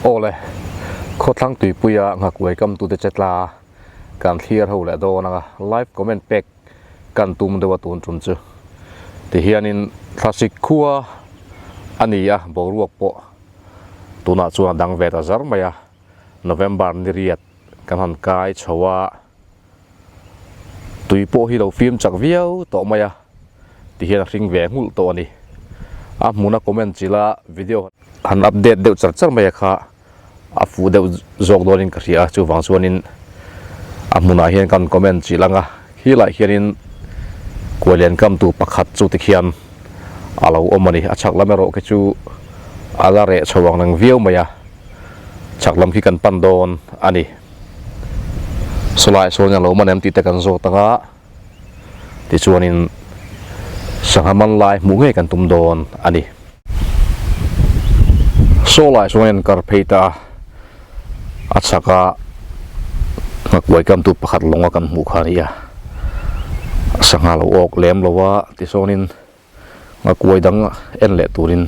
Awle, khawthlang tuipuia nghakuai kamtute che tla kan thlir ho leh dawn anga live comment pek kan tum deuh a tun tum chu. Tihianin thlasik khua a ni a, boruak pawh tunah chuan a dang ve ta zar mai a, November ni riat kan han kai chho a, tui pawh hi lo fim chak viau tawh mai a tihian a hring ve nghulh tawh a ni. A hmuna comment chila video han update deuh char char mai a kha a fuh deuh zawk dawnin ka hria a, chuvang chuanin a hmunah hian kan comment chilh ang a, khilaiah hianin kualian kamtu pakhat chu tikhian a lo awm a ni. A chhak lam erawh khi chu a la reh chho ang reng viau mai a, chhak lam khi kan pan dawn a ni. Sawlai sawn a lo man em tih te kan zawt ang a, tichuanin sangha man lai hmuh ngei kan tum dawn a ni. Sawlai sawn a inkar phei ta a, a chhaka nghakuai kamtu pakhat lawnga kan hmuh kha a ni a, sangha lo awk lem lo a, tichuanin Nghakuai dang en leh turin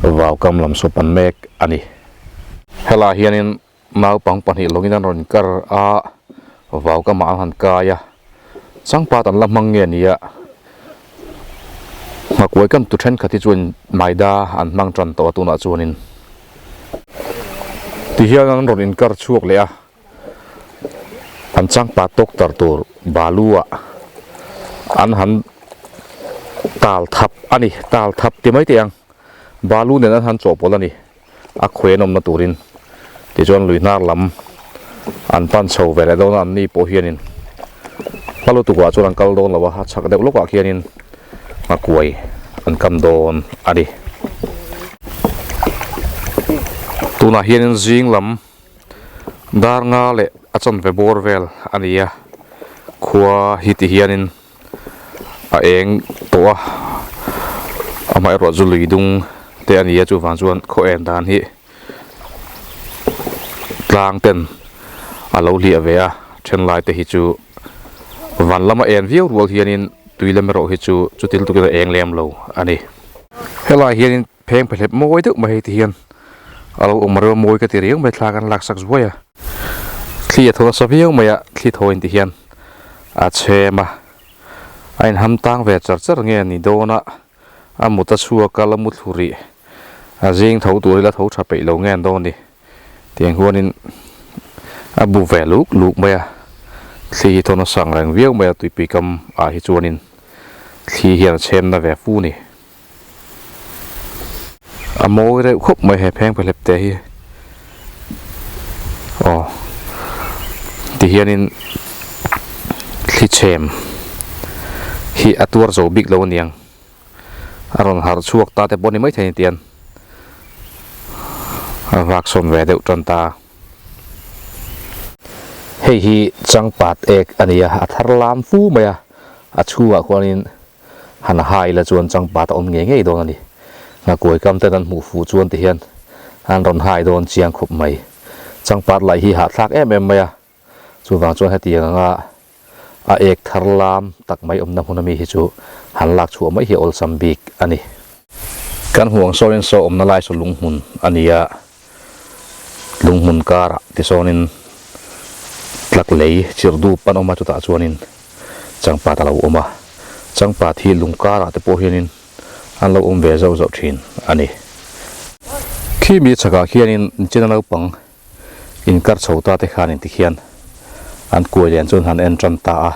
vau kam lam saw pan mek a ni. Helaiah hianin naupang pahnih lawngin an rawn kar a, vau kamah an han kai a, changpat an la hmang nge nia. Nghakuai kam tu thenkhat hi chuan maida an hmang tan tawh a tunah chuanin tihian an rawn inkar chhuak leh a. An changpa tawk tar tur balu ah an han tal thap a ni tal thap ti mai teh ang balu nen an han chawhpawlh a ni a khawi an awmna turin tichuan lui hnar lam an pan chho ve leh dawn a an ni pawh hianin hma lutuk ah chuan an kal dawn lo a a chhak deuh lawkah khianin a kuai an kam dawn a ni tunah hianin zing lam. Dar nga leh a chanve bawr vel a ni a, khua hi ti hianin a eng tawh a, amaherawh chu lui dung te a ni a chuvang chuan khaw en dan hi tlang ten a lo hliah ve a, then lai te hi chu van lama en viau rual hianin tui lam erawh hi chu chuti lutukin a eng lem lo a ni. Helaiah hianin Pheng phehlep mawi deuh mai hei ti hian a lo awm reuh a mawi ka ti riau mai thla kan lak sak zuai a thli a thaw nasa viau mai a thli thaw in ti hian a chhem a a in ham tang ve char char nge ni dawn a a mut a chhuak a la mu thlu rih a zing tho tur ila tho tha peih lo nge an dawn ni tiang huanin a bu ve luk luk mai a thli hi thaw nasa ang reng viau mai a tuipui kam ah hi chuanin thli hian a chhem na ve fu ni. A mawi reuh khawp mai he pheng phehlep te hi aw ti hianin thli chhem hi a tuar zo bik lo aniang a rawn harh chhuak ta te pawh a ni maithei ni tian a vak sawn ve deuh tan ta. Hei hi changpat ek a ni a a thar lam fu mai a a chhungah khuanin. Han hai la chuan changpat a awm ngei ngei dawn a ni. Nghakuai kam ten an hmuh fuh chuan ti hian an rawn hai dawn chiang khawp mai. Changpat laih hi hahthlak em em mai a, chuvang chuan hetiang anga a ek thar lam tak mai awmna hmun ami hi chu han lak chhuah mai hi a awlsam bik a ni. Kan huang sawin saw awmna lai saw lunghmun a ni a, lunghmun karah tisawnin tlak lei chirh dup an awm a chutah chuanin changpat a lo awm a changpat hi lung karah te pawh hianin an lo awm ve zauh zauh thin a ni. Khi mi chhakah khianin China naupang inkar chho ta te khanin tikhian an kuai lian chuan han en tan ta a,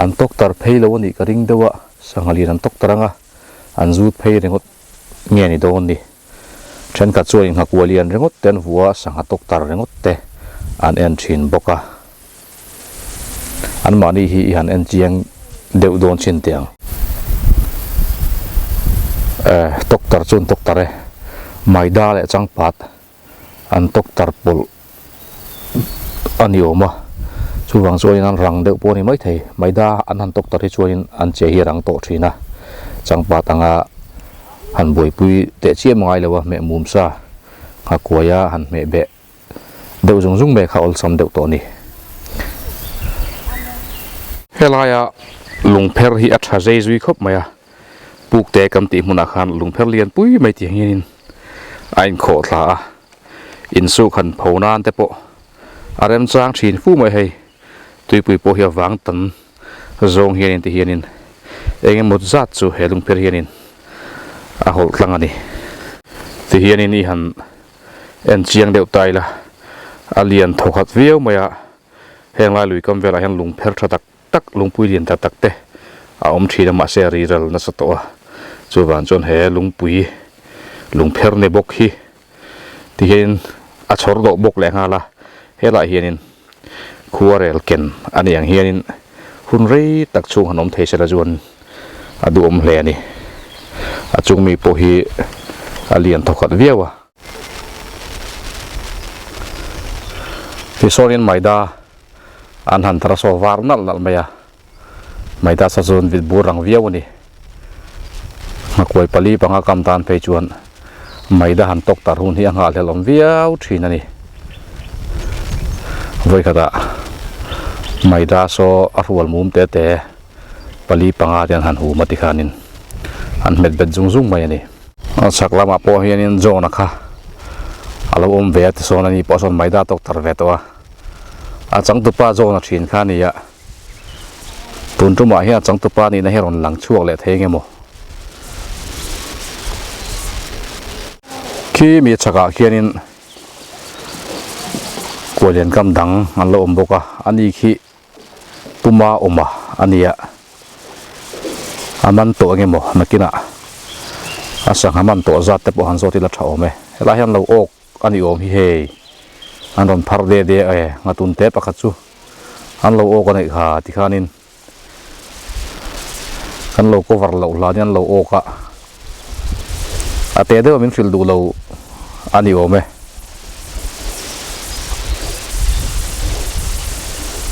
an tawk tar phei lo a nih ka ring deuh a, sangha lian an tawk tar ang a, an zut phei ringawt nge ni dawn ni. Thenkhat chuan innghakuah lian ringawt te an vuah a, sangha tawk tar ringawt te an en thin bawk a. Anmahni hi i han en chiang deuh dawn chin teh ang. Eh, tawk tar chu an tawk tar e. Maida leh changpat an tawk tar pawlh a ni awm a. Chuvang chuanin an rang deuh pawh a ni maithei. Maida an han tawk tar hi chuanin an che hi a rang tawh thin a. Changpat anga han buaipui teh chiam ngai lo a, hmeh mum sa nghakuaia han hmeh beh deuh zung zung mai kha awlsam deuh tawh a ni. Helaia lungpher hi a tha zei zui khawp mai a, pukte kan tih hmunah khan lungpher lian pui mai tih ang hianin a inkhawh thla a. Insuk han pho nan te pawh a remchang thin fu mai hei. Tuipui pawh hi a vang tam zawng hianin ti hianin eng emaw zat chu he lungpher hianin a hawlh tlang a ni. Ti hianin i han en chiang deuh ta ila a lian thaw khat viau mai a, heng lai lui kam velah hian lungpher tha tak tak lungpui lian tak tak te a awm thin a mahse a riral nasa tawh a, chuvang chuan he lungpui lungpher ni bawk hi ti hianin a chhawr dawh bawk leh nghal a, helaiah hianin khuarel ken a ni ang hianin hun rei tak chhung han awm thei sela chuan a duhawm hle a ni. A chung mi pawh hi a lian thawkhat viau a. Tichuanin maida an han tar a saw var nalh nalh mai a, maida sa chuan vit bur ang viau a ni. Nghakuai pali panga kam tan phei chuan maida han tawk tar hun hi a nghahhlelh awm viau thin a ni. Vawikhatah maida saw a hrual mum te te pali panga te an han hum a tikhanin an hmet bet zung zung mai a ni. A chhak lamah pawh hianin John-a kha a lo awm ve a tisawn a ni pawh sawn maida tawk tar ve tawh a, a changtupa John-a thin kha a ni a, tun tumah hian a changtupa nihna hi a rawn lang chhuak leh thei eng emaw. Khi mi chhakah khianin kualian kam dang an lo awm bawk a, a ni khi Puma awm a a nia. A man tawh eng emaw nakinah a sangha man tawh zat te pawh han zawt ila tha awm e. Helai hian lo awk a ni awm hi hei an rawn phar de de e ngatun te pakhat chu an lo awk a neih kha tikhanin kan lo cover loh hlanin an lo awk a a te deuh a min hrilh duh lo a ni awm e.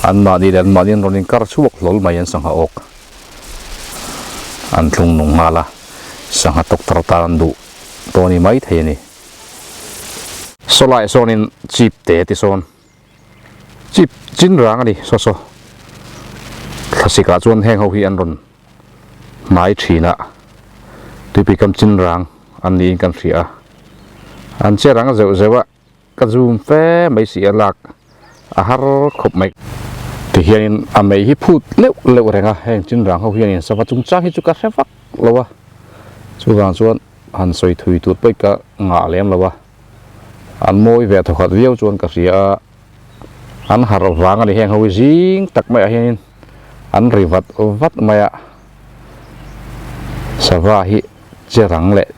An mahni leh an mahni an rawn inkar chhuak hlawl mai an sangha awk an thlung nung nghal a, sangha tawk tar tan an duh tawh a ni mai thei a ni. Sawlaiah sawnin chip te ti sawn chip chin rang a ni saw saw thlasikah chuan heng ho hi an rawn hnai thin a, tuipui kam chin rang an niin kan hria a, an che rang zeuh zeuh a, ka zoom fe mai si a lak a har khawp mai. Tihianin a mei hi phut leuh leuh reng a, heng chin rang ho hianin sava chungchang hi chu ka hre vak lo a, chuvang chuan han sawi thui tur pawh ka ngah lem lo a, an mawi ve thawkhat viau chuan ka hria a. An harh vang a ni heng ho hi zing tak maiah hianin an ri vat vat mai a, sava hi che rang leh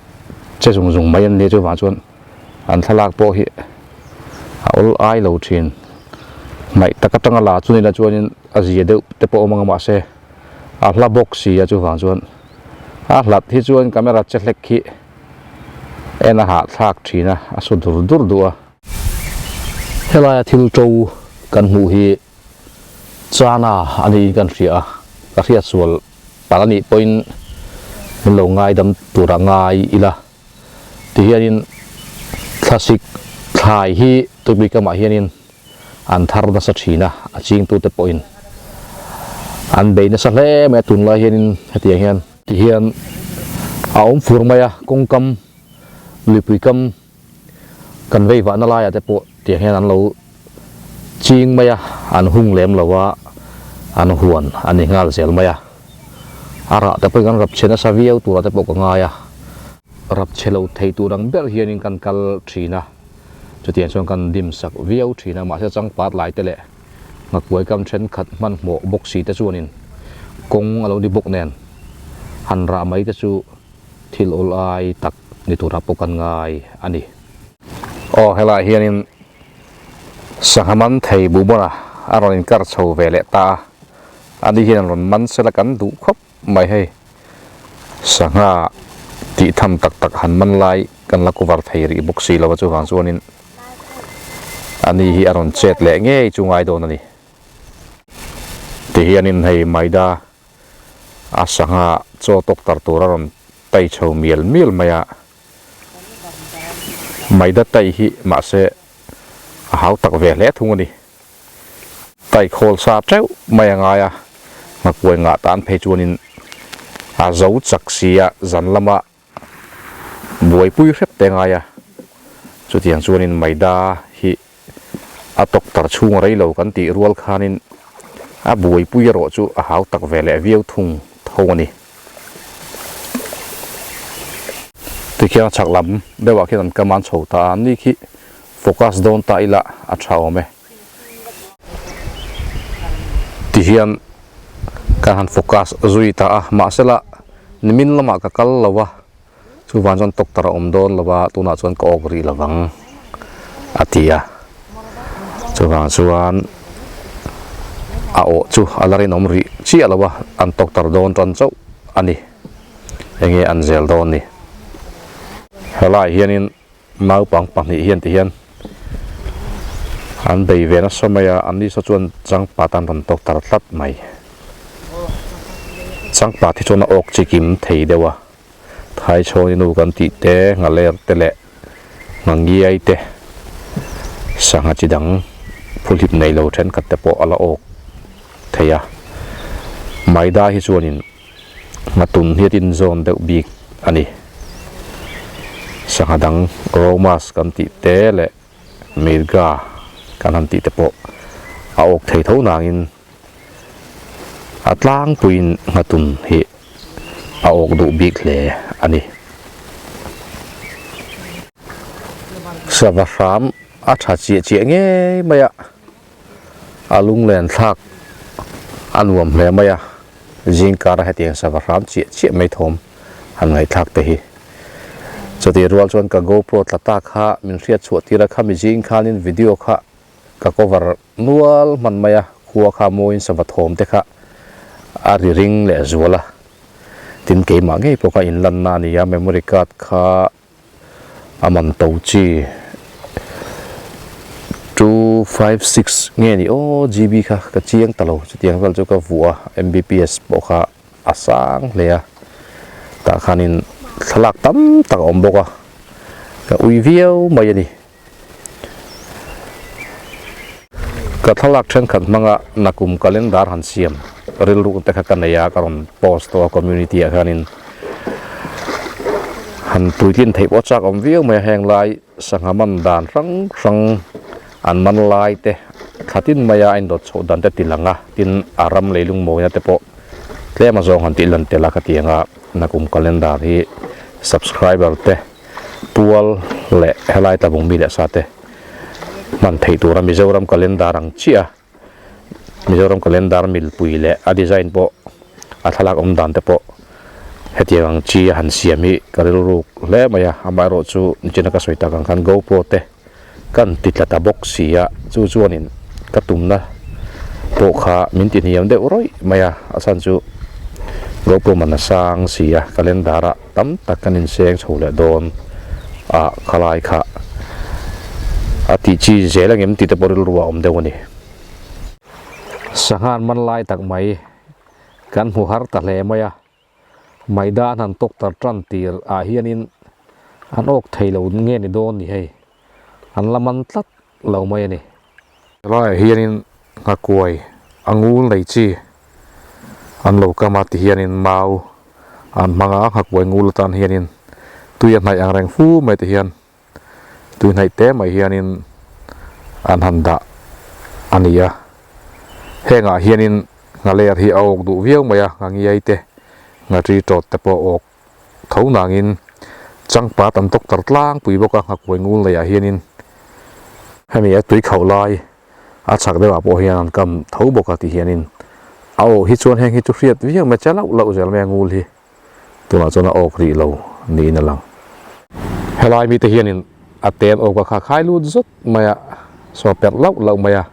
che zung zung mai an nia chuvang chuan an thlalak pawh hi a awl ai lo thin. Hnaih tak atanga la chu nila chuanin a zia deuh te pawh a awm ang a mahse a hla bawk si a chuvang chuan a hlat hi chuan camera che hlek hi en a hahthlak thin a, a su dur dur duh a. Helaia thil to kan hmuh hi chana a niin kan hria a, ka hriat sual palh a nih pawhin min lo ngaidam tur a ngai ila. Tihianin thlasik thlai hi tupui kamah hianin an thar nasa thin a, a chingtute pawhin an bei nasa hle mai a tunlai hianin hetiang hian. Tihian a awm fur mai a, kawngkam luipui kam. Kan vei vahna laiah te pawh tiang hian an lo ching mai a, an hung lem lo a, an huan a ni nghal zel mai a. A rah te pawhin kan rap chhe nasa viau turah te pawh ka ngai a. Rap chhe lo thei tur ang ber hianin kan kal thin a, chutiang chuan kan dim sak viau thin a, mahse changpat lai te leh nghakuai kam thenkhat hmanhmawh bawk si te chuanin kawng a lo ni bawk nen han rah mai te chu Thil awl ai tak ni turah pawh kan ngai a ni. Aw helaiah hianin sangha man thei buhbawna a rawn inkar chho ve leh ta a, ani hian an rawn man sela kan duh khawp mai hei. Sangha tih tham tak tak han man lai kan la cover thei rih bawk si lo a chuvang chuanin ani hi a rawn chet leh ngei chu ngai dawn a ni. Tihianin hei maida A sangha chaw tawk tar tur a rawn tai chho mial mial mai a, maida tai hi mahse a hau tak ve hle thung a ni. Tai khawl sa teuh mai a ngai a, nghakuai ngah tan phei chuanin a zo chak si a, zan lama buaipui hrep te ngai a. Chutiang chuanin maida hi a tawktar chhung rei lo kan tih rual khanin a buaipui erawh chu a hau tak ve leh viau thung tho a ni. Tikhian a chhak lam deuhah khian an kam a an chho ta a, ni khi focus dawn ta ila a tha awm e. Tihian kan han focus zui ta a, mahsela nimin lamah ka kal lo a, Chuvang chuan doctor a awm dawn lo a, tunah chuan ka awk rih lovang a ti a. Chuvang chuan a awh chu a la rinawm rih chiah lo a, an doctor dawn tan chauh a ni. Enge an zel dawn ni. Helaiah hianin naupang pahnih hian ti hian an bei ve nasa mai a, an ni saw chuan changpat an rawn tawk tar tlat mai. Changpat hi chuan a awk chikim thei deuh a, Thaichhawni nu kan tih te, nghaler te leh nghangiai te, sangha chi dang phuhlip nei lo thenkhat te pawh a la awk thei a. Maida hi chuanin nghatun hi a tinzawn deuh bik a ni. Sangha dang Romas kan tih te leh Mirga kan han tih te pawh a awk thei tho nangin a tlangpuiin nghatun hi a awk duh bik hle a ni. Sava hram a tha chiah chiah ngei mai a, a lunglen thlak a nuam hle mai a, zingkara hetiang sava hram chiah chiah mai thawm han ngaihthlak te hi. Chutih rual chuan ka GoPro tla ta kha min hriat chhuah tir a, khami zing khanin video kha ka cover nual hman mai a, khua kha mawiin sava thawm te kha a ri ring leh zual a, tin keimah ngei pawh kha inlanna a ni a, memory card kha a man to chi 256 nge ni aw GB kha ka chiang ta lo chutiang vel chu ka vuah a Mbps pawh kha a sang hle a tah khanin thlalak tam tak a awm bawk a ka ui viau mai a ni. Ka thlalak thenkhat hmanga nakum calendar han siam rilru te kha ka nei a, ka rawn post tawh a community ah khanin han puitlin theih pawh chak awm viau mai a, heng lai sangha man dan hrang hrang an man lai te thla tin maia a indawt chhoh dan te ti lang a, tin a ram leilung mawina te pawh tlem a zawng han tih lan tel a ka ti ang a, nakum calendar hi subscriber te. Pual leh helai tlabung mi leh sa te hman theih tura Mizoram calendar ang chiah a, Mizoram calendar milpui leh a design pawh a thlalak awm dan te pawh hetiang ang chi a han siam hi ka rilruk hle mai a, amaherawh chu nichina ka sawi tak ang khan GoPro te kan ti tla ta bawk si a, chu chuanin ka tumna pawh kha min ti hniam deuh rawih mai a, a chhan chu GoPro man a sang si a, calendar ah tam tak kan inseng chho leh dawn a khalai kha a tih chi zel ang em tih te pawh rilru a awm deuh a ni. Sangha an man lai tak mai kan hmu har ta hle mai a. Maida an han tawk tar tan tir ah hianin an awk thei lo nge ni dawn ni hei, an la man tlat lo mai a ni. Helaiah hianin nghakuai a ngul nei chi an lo kam a ti hianin mau an hmang a, nghakuai ngul atan hianin tui a hnaih ang reng fu mai ti hian tui hnaih te mai hianin an han dah a ni a, hengah hianin nghaler hi a awk duh viau mai a, nghangiai te nghatri tawt te pawh a awk tho nangin changpat an tawk tar tlangpui bawk a, nghakuai ngul neiah hianin hemi a tui khauh lai a chhak deuhah pawh hian an kam tho bawk a ti hianin a awh hi chuan heng hi chu hriat viau mai che lauh lauh zel mai a ngul hi. Tunah chuan a awk rih lo niin a lang. Helai mite hianin a tel awk a kha khai lut zut mai a, saw perh lauh lauh mai a,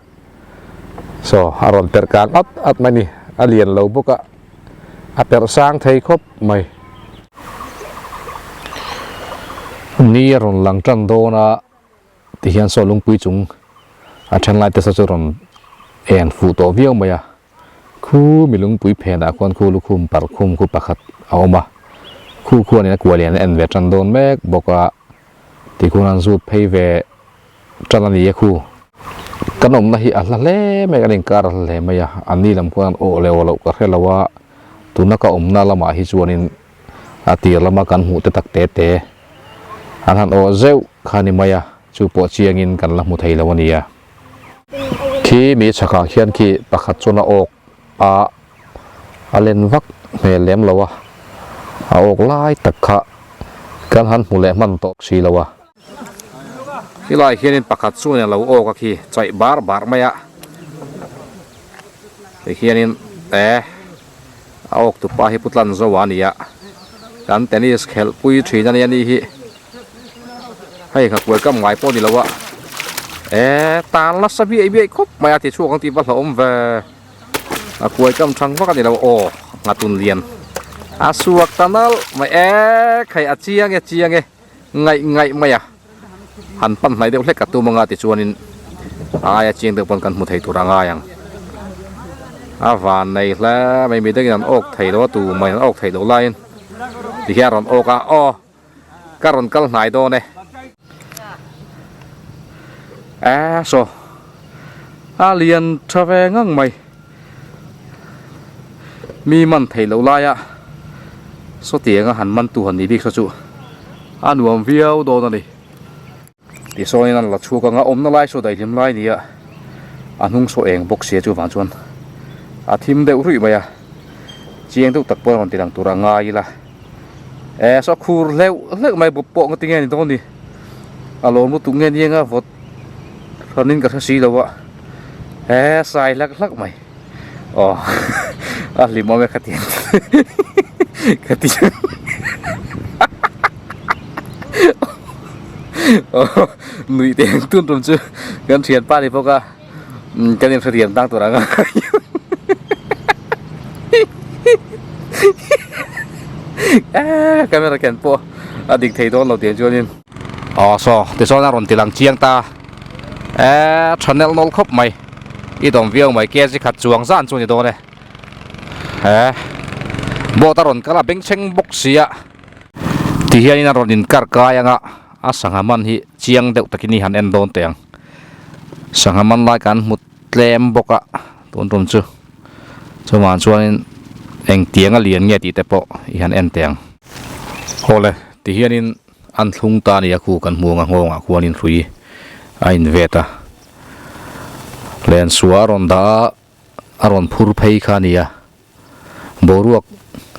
saw a rawn perh kang at at mai a ni, a lian lo bawk a, a perh sang thei khawp mai. Ni a rawn lang tan dawn a. Tihian saw lungpui chung a then lai te saw chu rawn en fuh tawh viau mai a, khu mi lungpui phenah khuan khu lukhum parh khum khu pakhat a awm a, khu khuanin a kuah lian a en ve tan dawn mek bawk a, tikhuan an zut phei ve tan a ni a khu. Kan awmna hi a hla hle mai, kan inkar a hla hle mai a, an ni lam khuan an awh leh awh loh ka hre lo a, tuna ka awmna lamah hi chuanin a tir lama kan hmuh te tak te te an han awh zeuh kha a ni mai a. Chu pawh chiangin kan la hmu thei lo a nia. Khi mi chhakah khian khi pakhat chuan a awk a, a len vak hmel lem lo a, a awk lai tak kha kan han hmu leh hman tawh si lo a. Khilai khianin pakhat chuan a lo awk a khi chaih bar bar mai a, tikhianin e a awk tupa hi Putlan Zoa a ni a, kan tennis khelh pui thin a nia ni hi. Hei ka kuai kam ngai pawh ni lo a e tan nasa biaih biaih khawp mai a ti chhuak ang tih va hlauhawm ve a kuai kam thang vak a ni lo aw nghatun lian a suak ta nalh mai e khai a chiang e chiang e ngaih ngaih mai a han pan hnai deuh hlek a tum anga tichuanin a aia chiang deuh pawn kan hmu thei tur a ngai ang a van nei hle mai mi dangin an awk thei lo a tu mai an awk theih loh laiin tihian a rawn awk a aw. Ka rawn kal hnai dawn e. Eee saw a lian tha ve ngang mai. Mi man theih loh laia sawtianga han man tu han nih bik saw chu a nuam viau dawn a ni. Tisawn an la chhuak ang a, awmna lai saw daihlim lai nia a hnung saw eng bawk sia chuvang chuan a thim deuh ruih mai a, chiang deuh tak pawh a rawn ti lang tur a ngai ila eh saw khur hleuh hleuh mai bawp pawh ngati nge ni dawn ni a lawm lutuk nge ni anga vawt hranin ka hre si lo a eh sai hlak hlak mai aw a hlim awm e khatiang khatiang. Nuih te ang tun tum chu kan thianpa ni bawk a kan inhrethiam tang tur ang a camera ken pawh a dik thei dawn lo tih chuanin aw saw tichuan a rawn ti lang chiang ta eh tha nelh nawlh khawp mai i dawm viau mai kg khat chuang zan chu a ni dawn e eh boat a rawn kal a bengchheng bawk si a. Ti hianin a rawn inkar kai anga a sangha man hi chiang deuh takin i han en dawn teh ang. Sangha man lai kan hmu tlem bawk a tun tum chu chuvang chuanin engtiang a lian nge tih te pawh i han en teh ang. Awle ti hianin an thlung ta a ni a khu kan hmu anga nghawngah khuanin hrui a invet a lensua a rawn dah a a rawn phur phei kha a ni a. Boruak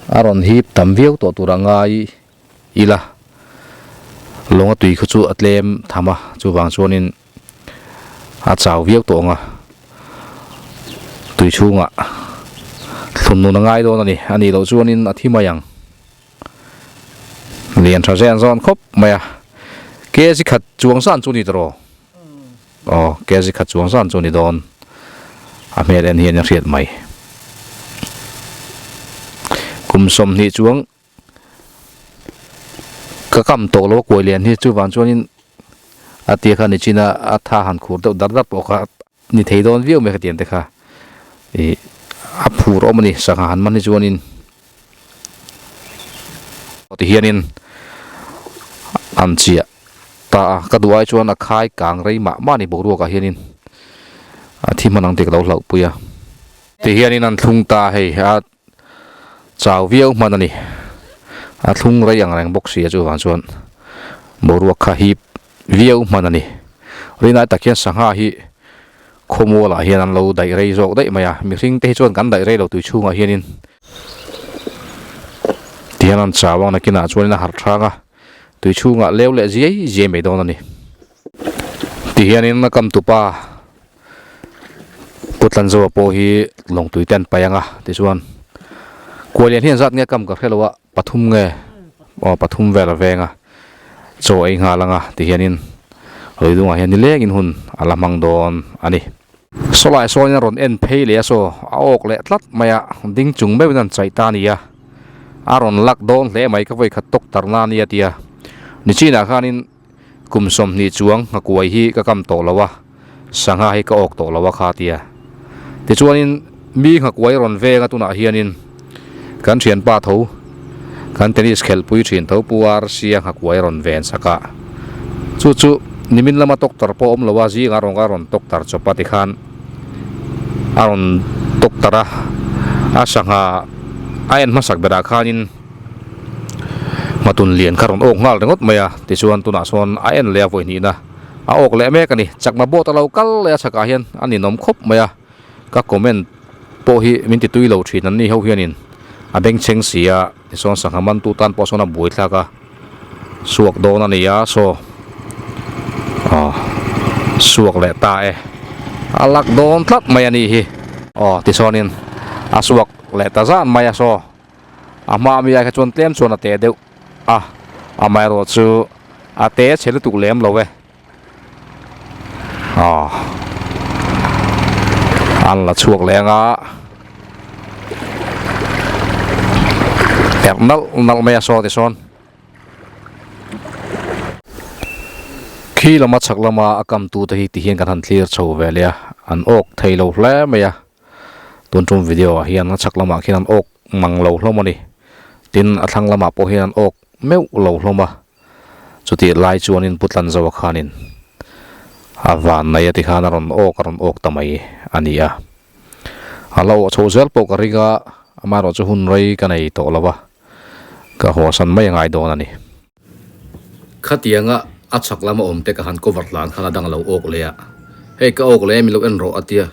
a rawn hip tam viau tawh tur a ngai ila, lawnga tui kha chu a tlem tham a, chuvang chuanin a chau viau tawh ang a, tui chhungah thlun nun a ngai dawn a ni, a nih loh chuanin a thi mai ang. Lian tha zen zawn khawp mai a, kg khat chuang zan chu ni tawh Aw, kg khat chuang zan chu ni dawn. A hmel en hian a hriat mai. Kum 20 chuang ka kam tawh lo a kuai lian hi chuvang chuanin a tia kha nichin a a tha han khur deuh dar dar pawh kha ni thei dawn viau mai khatiang te kha ih a phur awm a ni sangha han man hi chuanin ti hianin an chiah. Ta a, ka duh ai chuan a khai kang rei mah mah a ni boruakah hianin a thi hman ang tih ka lo hlauh pui a. Ti hianin an thlung ta hei a chau viau hman a ni. A thlung rei ang reng bawk si a chuvang chuan boruak kha hip viau hman a ni. Rinai tak hian sangha hi khawmualah hian an lo daih rei zawk daih mai a, mihring te hi chuan kan daih rei lo tui chhungah hianin ti hian an chau ang nakinah chuanin a harh hrang a. Tui chhungah leu leh ziai ziai mai dawn a ni. Ti hianin a kam tupa Putlanzoa pawh hi lawng tui te an paih ang a tichuan Kualian hian zat nge kam ka hre lo a pathum nge aw pathum vel a veng a chaw ei nghal ang a ti hianin Luidungah hian nilengin hun a la hmang dawn a ni. Sawlai sawnin a rawn en phei leh a saw a awk leh tlat mai a, ding chung meuhin an chaih ta a ni a, a rawn lak dawn hle mai ka vawikhat tawk tarna a nia tia nichinah khanin kum 20 chuang nghakuai hi ka kam tawh lo a, sangha hi ka awk tawh lo a kha tia tichuanin mi nghakuai rawn veng a tunah hianin kan thianpa tho kan tennis khelhpui thin tho Pu Rc-a nghakuai rawn ven sak a, chu chu nimin lama doctor pawh awm lo a zingah rawn a rawn doctor chawp a tikhan a rawn doctor a, a sangha a en hmasak berah khanin hmatun lian kha rawn awk nghal ringawt mai a, tichuan tunah sawn a en leh a vawihnihna. A awk leh mek a ni. Chakma boat a lo kal leh a chhakah hian a ninawm khawp mai a. Ka comment pawh hi min ti tui lo thin an ni ho hianin a bengchheng si a, tichuan sangha mantu tan pawh sawn a buai thlak a, suak dawn a ni a saw aw suak leh ta e, a lak dawn tlat mai a nih hi aw tichuanin a suak leh ta zan mai a saw a hma ami ai kha chuan tlem chuan a teh deuh a, amaherawhchu a te chhe lutuk lem lo e. Aw an la chhuak leh anga perh nalh nalh mai a saw ti sawn khi lama chhak lama a kam tu te hi ti hian kan han thlir chho ve leh a an awk thei lo hle mai a tun tum video ah hian a chhak lamah khian an awk mang lo hlawm a ni tin a thlang lamah pawh hian an awk meuh lo hlawm a. Chutih lai chuanin Pu Tlanzoa khanin a van mai a ti khan a rawn awk a rawn awk ta mai a ni a. A lo awh chho zel pawh ka ring a, amaherawhchu hun rei ka nei tawh lo a, ka haw san mai a ngai dawn a ni. Khatianga a chhak lama awm te ka han cover hlan khan a dang lo awk leh a, hei ka awk leh em i lo en rawh a tia.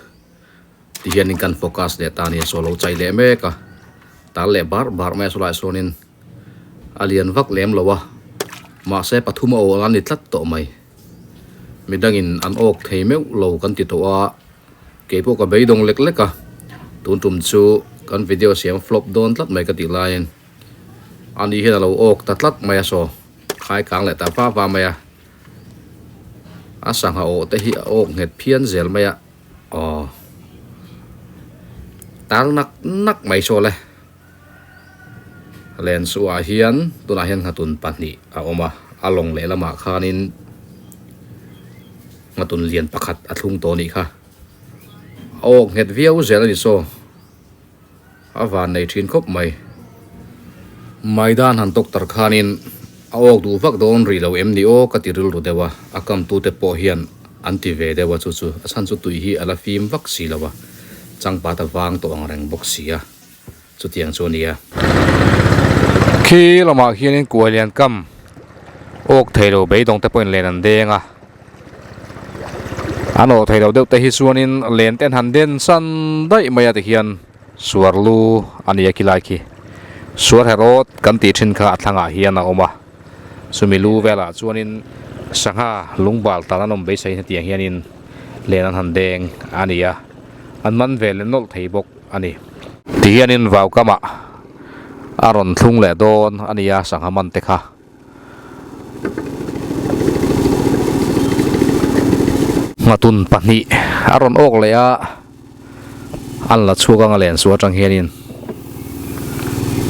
Tihianin kan focus leh ta a ni a, saw lo chai leh mek a, tal leh bar bar mai a sawlaiah sawnin a lian vak lem lo a, mahse pathum a awl a ni tlat tawh mai. Midangin an awk thei meuh lo kan ti tawh a, keipawh ka beidawng lek lek a, tun tum chu kan video siam flop dawn tlat mai ka tih laiin ani hian a lo awk ta tlat mai a saw khai kang leh ta va va mai a, a sangha awh te hi a awk nghet phian zel mai a. Aw tal nak nak mai saw le len suah hian tunah hian nghatun pahnih a awm a a lawng leh lamah khanin nghatun lian pakhat a thlung tawh a nih kha a awk nghet viau zel a ni saw a van nei thin khawp mai maidan han tawk tar khanin a awk duh vak dawn rih lo em ni aw ka ti rilru deuh a a kam tute pawh hian an ti ve deuh a chu chu a chhan chu tui hi a la fim vak si lo a changpat a vang tawh ang reng bawk si a chutiang chu a ni a. Khi lamah khianin kuai lian kam awk thei lo beidawng te pawhin len an deng a. An awh thei lo deuh te hi chuanin len te an han den san daih mai a tihian suar lu a ni a khilai khi suar herawt kan tih thin kha a thlangah hian a awm a chumi lu velah chuanin sangha lungbal tal an awm beisei hetiang hianin len an han deng a ni a an man ve leh nawlh thei bawk a ni. Tihianin vaukamah a rawn thlung leh dawn a ni a sangha man te kha. Nghatun pahnih a rawn awk leh a, an la chhuak anga len suah atang hianin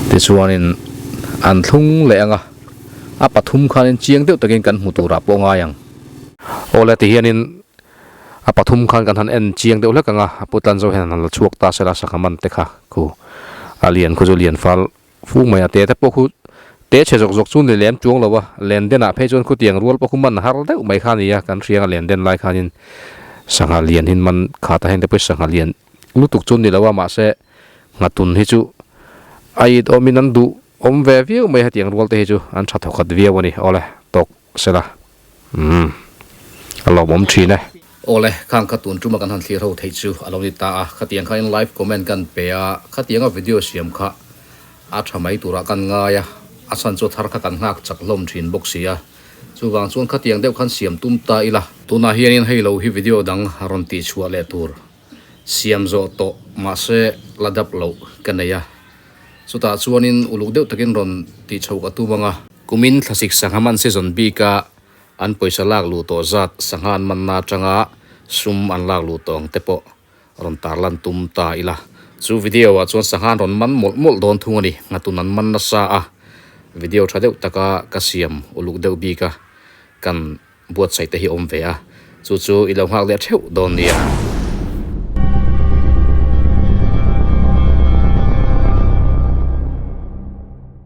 tichuanin an thlung leh anga a pathum khanin chiang deuh takin kan hmu turah pawh ngai ang. Awle tihianin a pathum khan kan han en chiang deuh hlek anga a putlan zawh hian an han la chhuak ta sela sangha man te kha khu a lian khu chu lian fal Fung mai a te te pawh khu te chhe zawk zawk chu ni lem chuang lo a, len den ah phei chuan khutiang rual pawh khu man har deuh mai kha a ni a, kan hriang a len den lai khanin sangha lian hin man khat a heng te pawh hi sangha lian lutuk chu ni lo a mahse nghatun hi chu a it awmin an duh awm ve viau mai hetiang rual te hi chu an tha thawkhat viau a ni awle tawk sela umm a lawmawm thin e. Awle khang kha tun tuma kan han thlir ho theih chu a lo ni ta a, khatiang khain live comment kan pe a, khatianga video siam kha a tha mai turah kan ngai a, a chhan chu thar kha kan nghak chak hlawm thin bawk si a, chuvang chuan khatiang deuh khan siam tum ta ila. Tunah hianin hei lo hi video dang rawn tih chhuah leh tur siam zawh tawh mahse la dap loh ka nei a, chutah chuanin uluk deuh takin rawn tih chhoh ka tum ang a. Kumin thlasik sangha man season bika an pawisa lak luh tawh zat sangha an manna atanga sum an lak luh tawh ang te pawh rawn tarlan tum ta ila. Chu video ah chuan sangha an rawn man mawlh mawlh dawn thung a ni. Nghatun an man nasa a, video tha deuh taka ka siam uluk deuh bik a, kan buatsaih te hi awm ve a, chu chu i lo nghak leh theuh dawn nia.